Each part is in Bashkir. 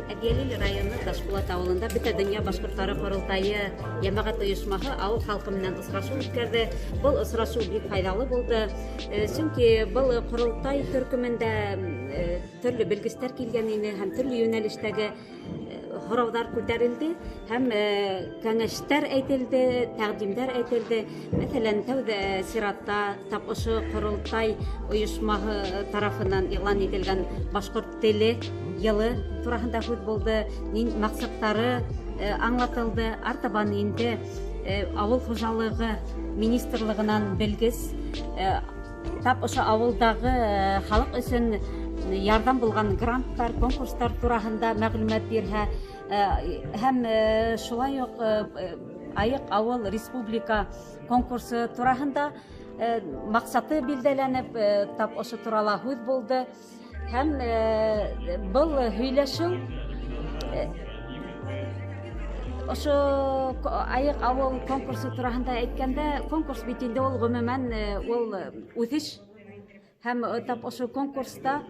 Әбйәлил районы Ташбулат ауылында Бөтә донъя башҡорттары ҡоролтайы йәмәғәт ойошмаһы ауыл халҡы менән осрашыу үткәрҙе. Был осрашыу бик файҙалы булды. Сөнки был ҡоролтай төркөмөндә төрлө белгестәр килгән ине һәм төрлө йүнәлештәге һорауҙар күтәрелде һәм кәңәштәр әйтелде, тәҡдимдәр әйтелде. Мәҫәлән, тәүҙә сиратта тап ошо ҡоролтай ойошмаһы тарафынан иғлан ителгән башҡорт теле йылы тураһында һүҙ булды, нин маҡсаттары аңлатылды. Артабан инде ауыл хужалығы министрлығынан белгес тап ошо ауылдағы халыҡ өсөн ярҙам булған гранттар, конкурстар тураһында мәғлүмәт бирһә, һәм шулай уҡ Айыҡ ауыл республика конкурсы тураһында маҡсаты билдәләнеп, тап ошо турала һүҙ булды. Һәм был һөйләшеү ошо Айыҡ ауыл конкурсы тураһында әйткәндә, конкурс бит инде ул ғөмүмән ул үҫеш, һәм тап ошо конкурста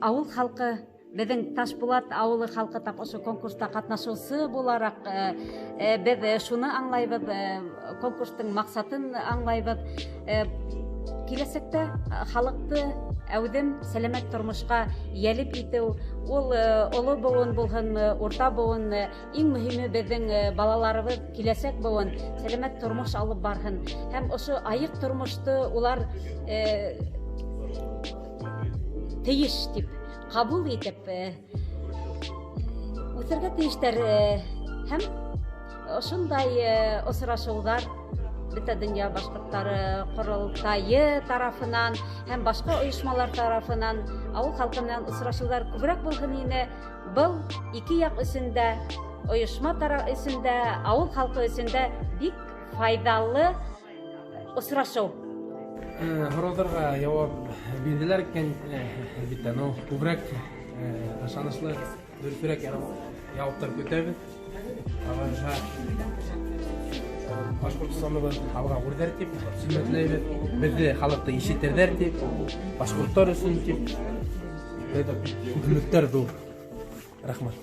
ауыл халҡы, беҙҙең Ташбулат ауылы халҡы тап ошо конкурста ҡатнашыусы булараҡ, беҙ шуны аңлайбыҙ, конкурстың маҡсатын аңлайбыҙ. Киләсәктә халыҡты әүҙем сәләмәт тормошҡа йәлеп итеү, ул оло быуын булһын, урта быуын, иң мөһиме беҙҙең балаларыбыҙ, киләсәк быуын сәләмәт тормош алып барһын һәм ошо айыҡ тормошто улар тейеш тип ҡабул итеп үҫергә тейештәр. Һәм ошондай осрашыуҙар Бөтә донъя башҡорттары ҡоролтайы тарафынан һәм башҡа ойошмалар тарафынан ауыл халҡы менән осрашыуҙар күберәк булһын ине. Был ике яҡ өсөн дә, ойошма өсөн дә, ауыл халҡы өсөн дә бик файҙалы осрашыу. Һорауҙарға яуап бирҙеләр икән, әлбиттә, но күберәк ышаныслы, дөрөҫөрәк яуаптар көтәбеҙ. Ағайға Башҡортостаныбыҙ алға үрҙәр тип өмөтләйбеҙ. Беҙҙе халыҡты ишетерҙәр тип, башҡорттар өсөн тип өмөттәр ҙур. Рәхмәт.